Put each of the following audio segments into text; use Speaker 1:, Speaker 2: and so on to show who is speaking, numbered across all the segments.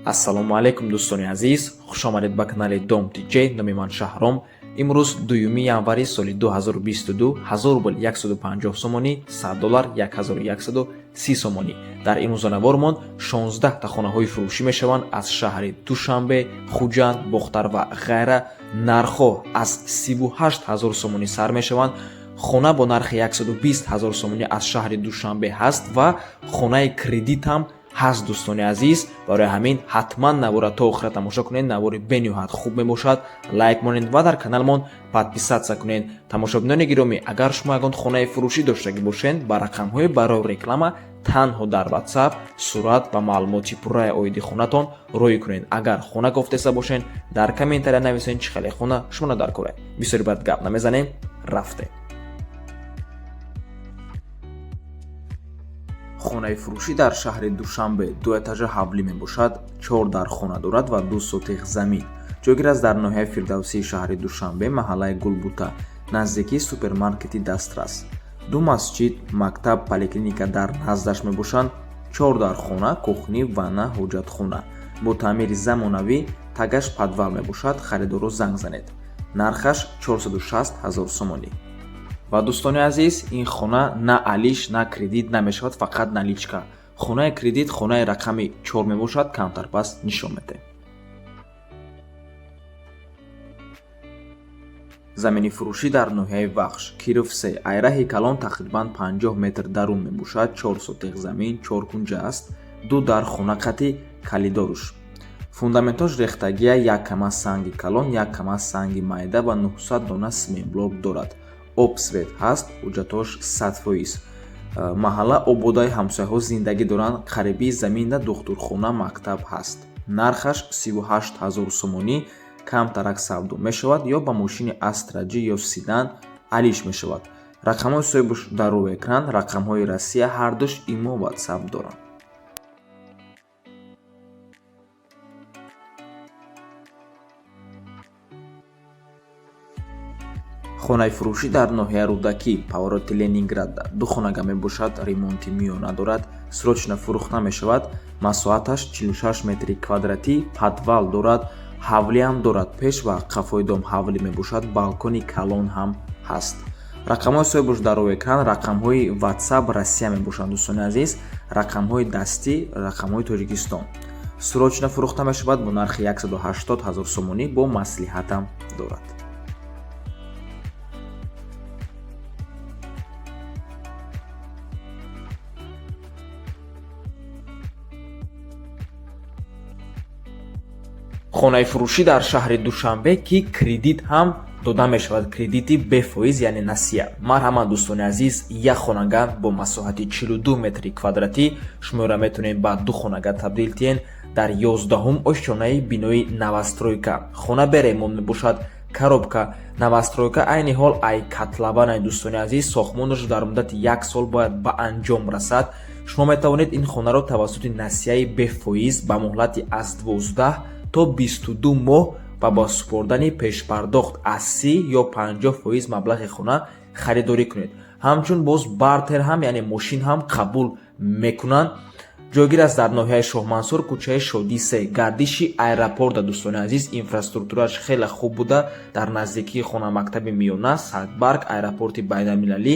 Speaker 1: Ассалому алайкум, дӯстони азиз, хушомадед ба канали Дом Тиҷ. Номи ман Шаҳром. Имрӯз 2 январи соли 2022, 1000 рубл 150 сомонӣ, 100 доллар 1130 сомонӣ. Дар имрӯзанавормон 16 та хонаҳои фурӯшӣ мешаванд аз шаҳри Душанбе, Хуҷанд, Бохтар ва ғайра. Нархҳо аз 38 ҳазор сомонӣ сар мешаванд. Хона бо нархи 120 ҳазор сомонӣ аз шаҳри Душанбе ҳаст ва хонаи кредит ҳам ҳаст. Дӯстони азиз, барои ҳамин ҳатман навора то охира тамошо кунед, навори бениҳоят хуб мебошад. Лайк монед ва дар каналмон подписаться кунед. Тамошобинони гиромӣ, агар шумо ягон хонаи фурӯшӣ доштагӣ бошед, ба рақамҳои барои реклама танҳо дар WhatsApp сурат ва маълумоти пурраи оиди хонатон роҳӣ кунед. Агар хона кофтеса бошед, дар комментария нависед, чӣ хеле хона шумо дар кора. Бисёри бад гап намезанем, рафтем. Хонаи фурӯшӣ дар шаҳри Душанбе дуэтажа ҳавлӣ мебошад, чор дар хона дорад ва 2 сотих замин. Ҷойгир аст дар ноҳияи Фирдавсии шаҳри Душанбе, маҳаллаи Гулбута, наздикии супермаркети Дастрас. Ду масҷид, мактаб, поликлиника дар наздаш мебошанд. Чор дар хона, кухня, ванна, ҳоҷатхона бо таъмири замонавӣ, тагаш подвал мебошад. Харидорро занг занед. Нархаш 460 ҳазор сомонӣ. Ва, дӯстони азиз, ин хона на алиш, на кредит намешавад, фақат наличка. Хонаи кредит хонаи рақами 4 мебошад, камтар пас нишон медиҳем. Замини фурӯшӣ дар ноҳияи Вахш, Киров се, айраҳи калон тақрибан 50 метр дарун мебошад, 4 сотих замин, чоркунҷа аст, ду дар хона қати калидоруш. Фундаментош рехтагия, як кама санги калон, як кама санги майда ва 900 дона сементблок дорад. Об, свет ҳаст, ҳуҷҷатош 100%. Маҳалла ободаи, ҳамсояҳо зиндагӣ доранд, қариби заминда духтурхона, мактаб ҳаст. Нархаш 38 ҳазор сомонӣ, камтарак савдо мешавад ё ба мошини Астра Ҷи ё седан алиш мешавад. Рақамҳои соҳибаш дар рӯи экран, рақамҳои Россия, ҳардуш имо, WhatsApp доранд. Хонаи фурӯшӣ дар ноҳияи Рӯдакӣ, повороти Ленинграда, ду хонага мебошад, ремонти миёна дорад, срочно фурӯхта мешавад. Масоҳаташ 46 метри квадратӣ, подвал дорад, ҳавлиам дорад, пеш ва қафои дом ҳавлӣ мебошад, балкони калон ҳам ҳаст. Рақамҳои соҳибаш дар рӯи экран, рақамҳои WhatsApp Россия мебошанд, дӯстони азиз, рақамҳои дастӣ рақамҳои Тоҷикистон. Срочно фурӯхта мешавад бо нархи 180 ҳазор сомонӣ, бо маслиҳатам дорад. Хонаи фурӯшӣ дар шаҳри Душанбе, ки кредит ҳам дода мешавад, кредити бефоиз, яъне насия. Марҳамат, дӯстони азиз, як хонага бо масоҳати 42 метри квадратӣ, шуморо метавонед ба ду хонага табдил диҳед, дар 11-ум ошёнаи бинои новостройка. Хона бе ремонт мебошад, коробка. Новостройка айни ҳол ай котлованай, дӯстони азиз, сохтмонаш дар муддати як сол бояд ба анҷом расад. Шумо метавонед ин хонаро тавассути насияи бефоиз ба муҳлати аз 12 то 22 моҳ ва бо супордани пешпардохт аз 30 ё 50% маблағи хона харидорӣ кунед. Ҳамчун боз бартер ҳам, яъне мошин ҳам қабул мекунанд. Ҷойгир аст дар ноҳияи Шоҳмансур, кӯчаи Шодӣ се, гардиши аэропорта. Дӯстони азиз, инфраструктурааш хеле хуб буда, дар наздикии хона мактаби миёна, Садбарг, аэропорти байналмилалӣ,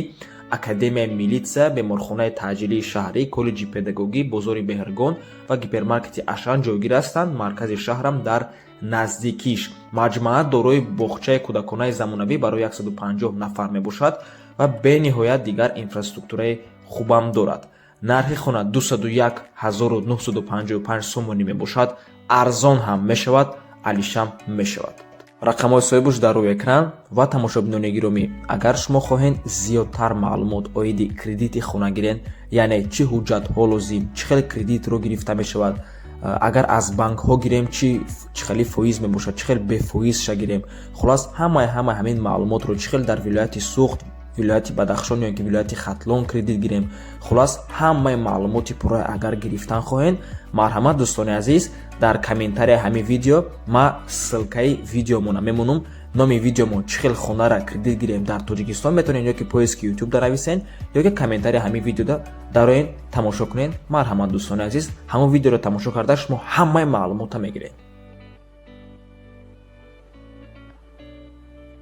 Speaker 1: академияи милитсия, беморхонаи таъҷилии шаҳрӣ, коллеҷи педагогӣ, бозори Беҳргон ва гипермаркети Ашан ҷойгир ҳастанд. Маркази шаҳрам дар наздикиш. Маҷмаа дорои боғчаи кӯдаконаи замонавӣ барои 150 нафар мебошад ва бениҳоят дигар инфраструктураи хубам дорад. Нархи хона 201 955 сомонӣ мебошад, арзон ҳам мешавад, алишам мешавад. Рақамҳои соҳибаш дар рӯи экран. Ва, тамошобинони гиромӣ, агар шумо хоҳед зиёдтар маълумот оиди кредити хона гирен, яъне чӣ ҳуҷҷатҳо лозим, чӣ хел кредитро гирифта мешавад, агар аз банкҳо гирем, чӣ хели фоиз мебошад, чӣ хел бефоизша гирем, хулас, ҳамаи ҳамин маълумотро, чӣ хел дар вилояти Суғд, вилояти Бадахшон ё ки вилояти Хатлон кредит гирем, хулас, ҳамаи маълумоти пурра агар гирифтан хоҳед, марҳамат, дӯстони азиз, дар комментарияи ҳамин видео ма ссылкаи видеомона мемонам. Номи видеомо «Чӣ хел хонара кредит гирем дар Тоҷикистон» метавонед ё ки поиски Ютуб дарависен, ё ки комментария ҳамин видеода дароен, тамошо кунед. Марҳамат, дӯстони азиз, ҳамон видеоро тамошо карда, шумо ҳамаи маълумота мегиред.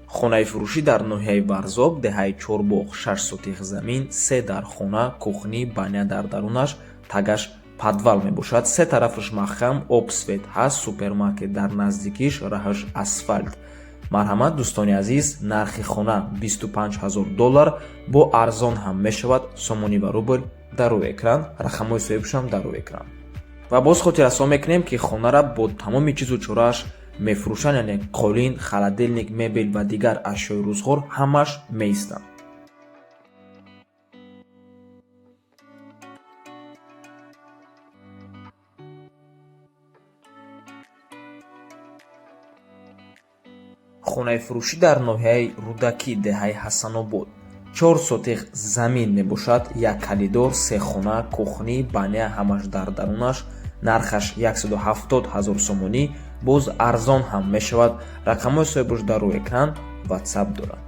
Speaker 1: Хонаи фурӯшӣ дар ноҳияи Варзоб, деҳаи Чорбоғ, 6 сотих замин, се дар хона, кухни, баня дар дарунаш, тагаш подвал мебошад. Се тарафаш маҳкам, об, свет ҳаст, супермаркет дар наздикиш, раҳаш асфалт. Марҳамат, дӯстони азиз, нархи хона 25 ҳазор доллар, бо арзон ҳам мешавад. Сомонӣ ва рубл дар рӯи экран, рақамҳои соҳибшам дар рӯи экран. Ва боз хотиррасон мекунем, ки хонара бо тамоми чизу чорааш мефурӯшанд, яъне қолин, холодильник, мебел ва дигар ашёи рӯзғор ҳамааш меистанд. Хонаи фурӯшӣ дар ноҳияи Рӯдакӣ, деҳаи Ҳасанобод, 4 сотих замин мебошад, як калидор, се хона, кухни, баня ҳамаш дар дарунаш. Нархаш 170 ҳазор сомонӣ, боз арзон ҳам мешавад. Рақамҳои соҳибош дар рӯи экран, Ватсап дорад.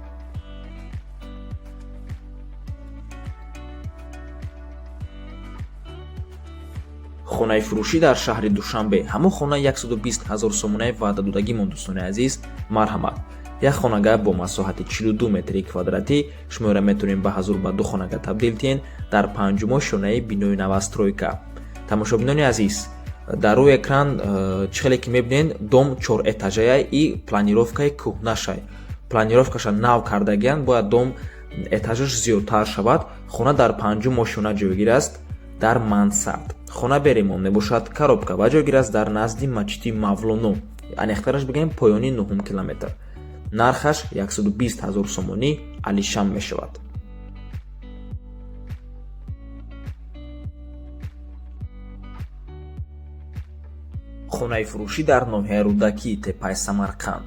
Speaker 1: Хонаи фурӯшӣ дар шаҳри Душанбе, ҳамон хона 120 ҳазор сомонаи ваъдадодагимон. Дӯстони азиз, марҳамат, як хонага бо масоҳати 42 метри квадратӣ. Шуморо метавонем ба ҳазур ба ду хонага табдил диҳем, дар панҷумо шонаи бинои новостройка. Тамошобинони азиз, дар рӯи экран чӣ хеле ки мебинед, дом чорэтажая и планировкаи кӯҳнашай. Планировкаша нав кардагиянд, бояд дом этажаш зиёдтар шавад. Хона дар панҷум ошёна ҷойгир аст, дар мансард. Хона беремон мебошад, коробка ва ҷойгир аст дар назди мачиди Мавлоно, аниқтараш бигӯем, поёни нуҳум километр. Нархаш 120 ҳазор сомонӣ, алишам мешавад. Хонаи фурӯшӣ дар ноҳияи Рӯдакӣ, теппаи Самарқанд.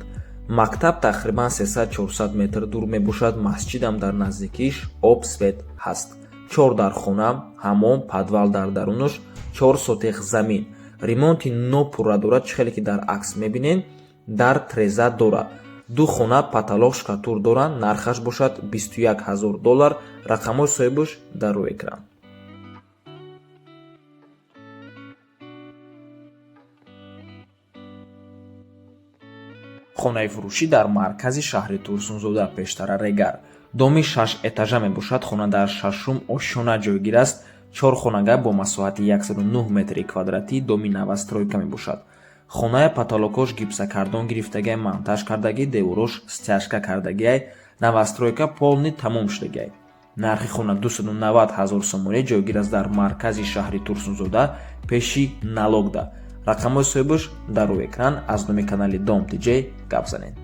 Speaker 1: Мактаб тақрибан 300-400 метр дур мебошад, масҷидам дар наздикиш, об, свет ҳаст. Чор дар хона, ҳамом, подвал дар дарунаш, 4 сотих замин. Ремонти нопурра дорад, чӣ хеле ки дар акс мебинед, дар треза дорад. Ду хона, потолок штукатур доранд, нархаш бошад 21 ҳазор доллар. Рақамҳои соҳибаш дар рӯи экран. Хонаи фурӯшӣ дар маркази шаҳри Турсунзода, пештара Регар, доми шаш этажа мебошад. Хона дар шашум ошёна ҷойгир аст. Чор хонага бо масоҳати 109 метри квадратӣ, доми новостройка мебошад. Хонаи потолокош гипсокартон гирифтагиай, монтаж кардагӣ, деворош стяжка кардагиай, новостройка полный тамом шудагиай. Нархи хона 290 ҳазор сомонӣ, ҷойгир аст дар маркази шаҳри Турсунзода, пеши налогда. Рақамҳои соҳибаш дар рӯи экран. Аз номи канали Дом Тиҷ гап занед.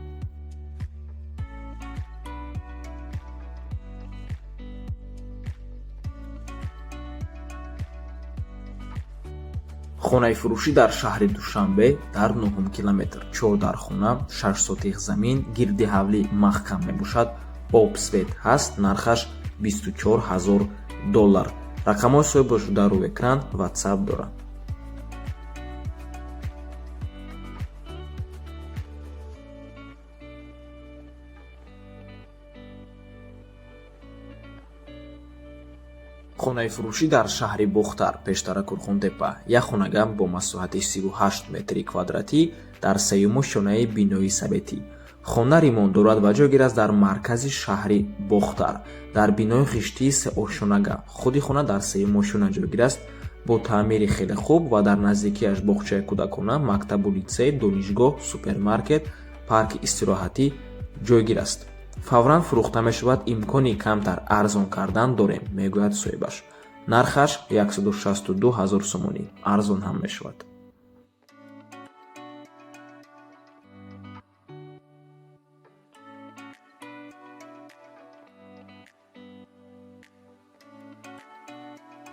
Speaker 1: Хонаи фурӯшӣ дар шаҳри Душанбе, дар нуҳум километр, чор дар хона, 6 сотих замин, гирди ҳавлӣ маҳкам мебошад, об, свет ҳаст. Нархаш 24 ҳазор доллар. Рақамҳои соҳибаш дар рӯи экран, Ватсап дорад. Хонаи фурӯшӣ дар шаҳри Бохтар, пештара Курхонтепа, як хонага бо масоҳати 38 метри квадратӣ, дар сеюму шонаи бинои советӣ. Хона ремонт дорад ва ҷойгир аст дар маркази шаҳри Бохтар, дар бинои хиштии сеошёнага. Худи хона дар сеюм ошёна ҷойгир аст, бо таъмири хеле хуб ва дар наздикиаш боғчаи кӯдакона, мактабу литсей, донишгоҳ, супермаркет, парки истироҳатӣ ҷойгир аст. Фавран фурӯхта мешавад, имкони камтар арзон кардан дорем, мегӯяд соҳибаш. Нархаш 162 ҳазор сомонӣ, арзон ҳам мешавад.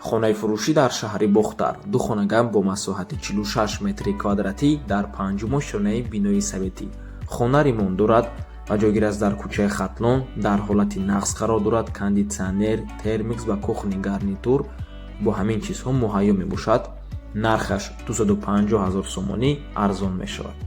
Speaker 1: Хонаи фурӯшӣ дар шаҳри Бохтар, ду хонага бо масоҳати 46 метри квадратӣ, дар панҷумо шонаи бинои советӣ. Хона ремонт дорад ва ҷойгир аст дар кӯчаи Хатлон, дар ҳолати нағз қарор дорад. Кондитсионер, термикс ва кухни гарнитур бо ҳамин чизҳо муҳайё мебошад. Нархаш 250 ҳазор сомонӣ, арзон мешавад.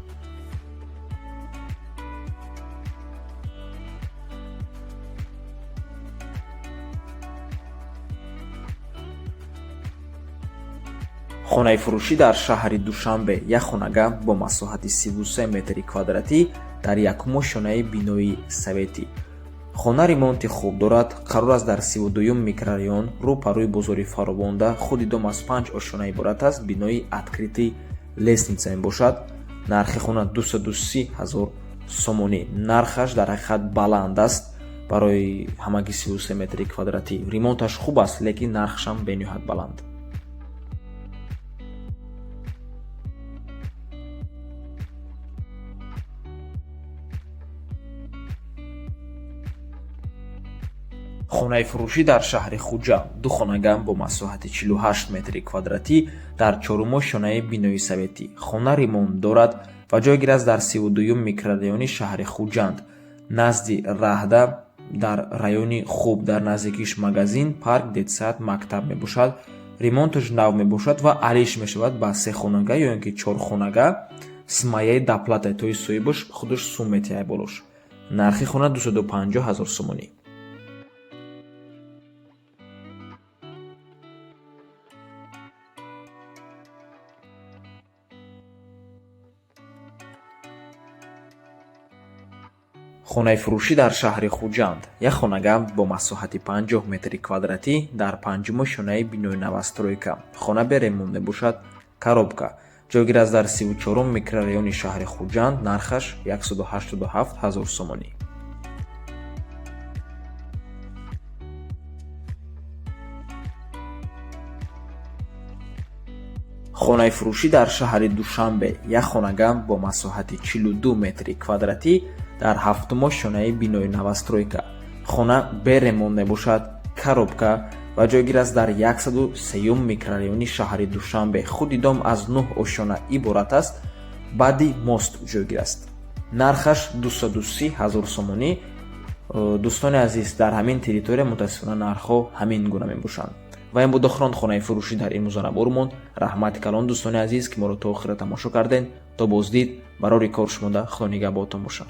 Speaker 1: Хонаи фурӯшӣ дар шаҳри Душанбе, як хонага бо масоҳати 33 метри квадратӣ дар якум ошёнаи бинои советӣ. Хона ремонти хуб дорад, қарор аст дар 32-юм микрорайон, рӯ па рӯи бозори Фаровонда. Худи дом аз панҷ ошёна иборат аст, бинои открытый лестница мебошад. Нархи хона 230 ҳазор сомонӣ. Нархаш дар ҳақиқат баланд аст барои ҳамагӣ 33 метри квадратӣ. Ремонташ хуб аст, лекин нархашам бениҳоят баланд. Хонаи фурӯшӣ дар шаҳри Хуҷанд, ду хонага бо масоҳати 48 метри квадратӣ дар чорум ошёнаи бинои советӣ. Хона ремонт дорад ва ҷойгир аст дар 32-юм микрорайони шаҳри Хуҷанд, назди раҳда, дар райони хуб, дар наздикиш магазин, парк, детсад, мактаб мебошад. Ремонташ нав мебошад ва алиш мешавад ба сехонага ё ин ки чорхонага с моей доплатой, то есть соҳибаш худаш сум метиҳад болош. Нархи хона 250 ҳазор сомонӣ. Хонаи фурӯшӣ дар шаҳри Хуҷанд, як хонага бо масоҳати 50 метри квадратӣ дар панҷум ошёнаи бинои новостройка. Хона беремонт мебошад, коробка. Ҷойгир аст дар 34-ум микрорайони шаҳри Хуҷанд, нархаш 187 ҳазор сомонӣ. Хонаи фурӯшӣ дар шаҳри Душанбе, як хонага бо масоҳати 42 метри квадратӣ дар ҳафтум ошёнаи бинои новостройка. Хона беремонт мебошад, коробка ва ҷойгир аст дар 103-юм микрорайони шаҳри Душанбе. Худи дом аз нӯҳ ошёна иборат аст, баъди мост ҷойгир аст. Нархаш 230 ҳазор сомонӣ. Дӯстони азиз, дар ҳамин территория мутаассифона нархҳо ҳамин гуна мебошанд. Ва ин буд охирон хонаи фурӯшӣ дар имрӯза набормон. Раҳмати калон, дӯстони азиз, ки моро то охира тамошо кардед. То боздид, барори кор шумода, Худо нигаҳботон бошад.